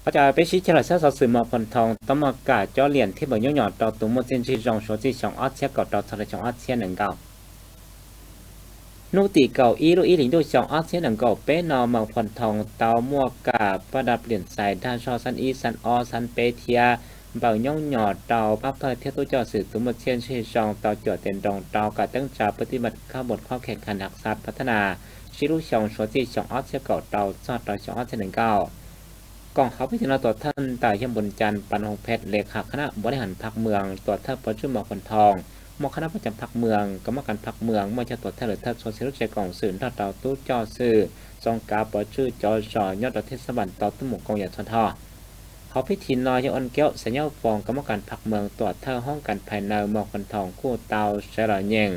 Ov, cov peb sib cog los saib xov xwm Moos Phoo Thoo tau muaj kam cob liam thiab npaws nyob nyos rau tus muaj txiaj ntsig zoo suav txij xyoo ob txhiab kaum rau txog rau xyoo ob txhiab nees nkaum. Hnub tim kaum ib lub ib hlis ntuj xyoo ob txhiab nees nkaum peb no Moos Phoo Thoo tau muaj kam paj dab liam xais dag zog xab ib xab ob xab peb thiab npaws nyob nyos rau pab pawg thiab tub coj xwm tus muaj txiaj ntsig zoo tau cuam tes nroos rau kam teeb tsa pab tij mat khab npum khob khees khas nag xav phav thab nas sib lub xyoo suav txij xyoo ob txhiab kaum rau txog rau xyoo ob txhiab nees nkaum. Koom hauv peb tim no tuam thawj ntawm yawg Npus Cas Pas Hoos Phem le khas khab nab npua li has phaj mwam tuam thawj pov tswj Moos Phoo Thoo, muaj khab nab pov cas phaj mwam, kom mab kas phaj mwam, muaj cov tuam thawj lwm thawj txhua txhia lub tsev koom xwm nrog rau tub coj xwm, txoos kav pov tswj cov zos nyob rau thib xab npas tau tuaj mus koom yam txhua dhau. Hauv peb tim no yawg Ua Keub Xav Nyob Foos kom mab kas phaj mwam tuam thawj hoob kas phais naws Moos Phoo Thoo kuj tau sawv los nyeem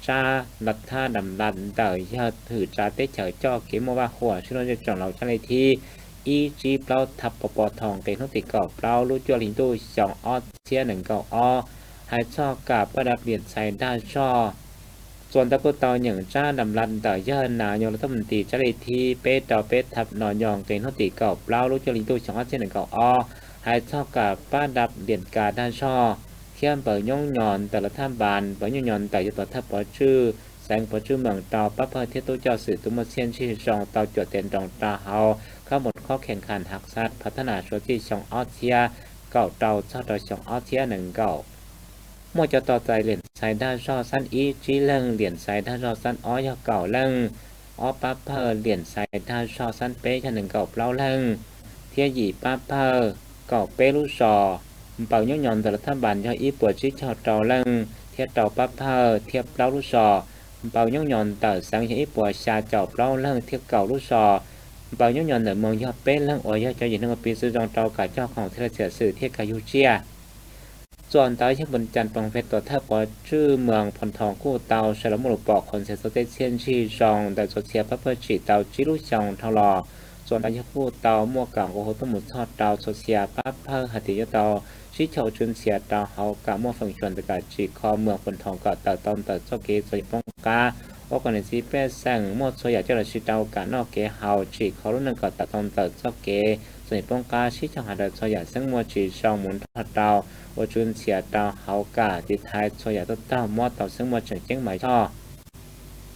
tsab laj thab dam laj ntawm yawg hwm tsa teb chaws coj kev muaj vaj huam sib luag zej tsoom laus tsab li thib ib tsib plaub thab pov pov thoo nqe hnub tim kaum plaub lub cuaj hli ntuj xyoo ob txhiab nees nkaum ob, hais txog kam paj dab liam xais dag zog. Txuas ntawd kuj tau nyeem tsab dam laj ntawm yawg nas nyos los tub mus ntis tsab li thib peb rau peb thab no nyos nqe hnub tim kaum plaub lub cuaj hli ntuj xyoo ob txhiab nees nkaum ob, hais txog kam paj dab liam kas dag zog thiab npaws nyob nyos ntawm laj thab npas, npaws nyob nyos ntawm yog tuam thawj pov tswj xeev pov tswj meem rau pab pawg thiab tub coj xwm tus muaj txiaj ntsig zoo tau cuam tes nroos rau hauv khab npum khob khees khas nag xav phav thab nas suav txij xyoo ob txhiab kaum rau txog rau xyoo ob txhiab nees nkaum. Muaj cov tau txais liam xais dag zog xab ib tsib leeg, liam xais dag zog xab ob yog kaum leej, ob pab pawg liam xais dag zog xab peb yog nees nkaum plaub leeg, thiab yim pab pawg kaum peb lub zos, npaws nyob nyos ntawm laj thab npas yog ib puas tsib caug rau leej thiab rau pab pawg thiab plaub lub zos, npaws nyob nyos ntawm xeev yog ib puas xya caum plaub leeg thiab kaum lub zos, npaws nyob nyos ntawm moos yog peb leeg uas yog cov yim neeg ua piv txwv zoo rau kam cog khoom thiab laj txiam xwm thiab kam yug tsiaj. Txuas ntawd yawg Npus Cas Pas Hoos Phem tuam thawj pov tswj Moos Phoo Thoo kuj tau sawv los muaj lus pom qhov ntxias txog tej txiaj ntsig zoo ntawm txhua txhia pab pawg tsim tau tsib lub xyoo dhau los. Txuas ntawd yawg kuj tau muaj kam nqua hu tuaj mus txog rau txhua txhia pab pawg hais tias yuav tau sib cog ua tswv ntxhias rau hauv kam muaj feem xyuam ntawm kam tsim kho Moos Phoo Thoo kom tawm tau ntawm txoj kev txom nyem poob qab, ua kom niam txiv pej xeem muaj txhua yam coj los siv rau kam noj kev haus, tsim kho lub neej kom tawm tau ntawm txoj kev txom nyem poob qab, sib cog hais rau txhua yam xeeb muaj tsis zoo mus nrog rau ua tswv ntxhias rau hauv kam tiv thaiv txhua yam tuaj taug mob tau xeeb muaj tseem ceeb mas yog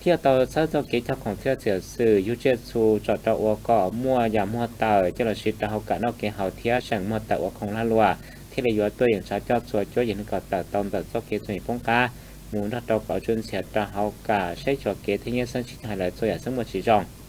thiaj tau txhawb txoj kev cog khoom thiab laj txiam xwm yug tsiaj txhu tsom rau ua kom muaj yam muag tawm coj los siv rau hauv kam noj kev haus thiab seem muag tawm ua khoom lag luam, thiaj li yuav tuaj yeem tshav coj txhua cuab yim neeg kom tawm tau ntawm txoj kev txom nyem poob qab mus nrog rau kom ua tswv ntxhias rau hauv kam saib xyuas kev thiab nyiaj xeeb sib cog hais lawv txhua yam xeeb muaj tsis zoo.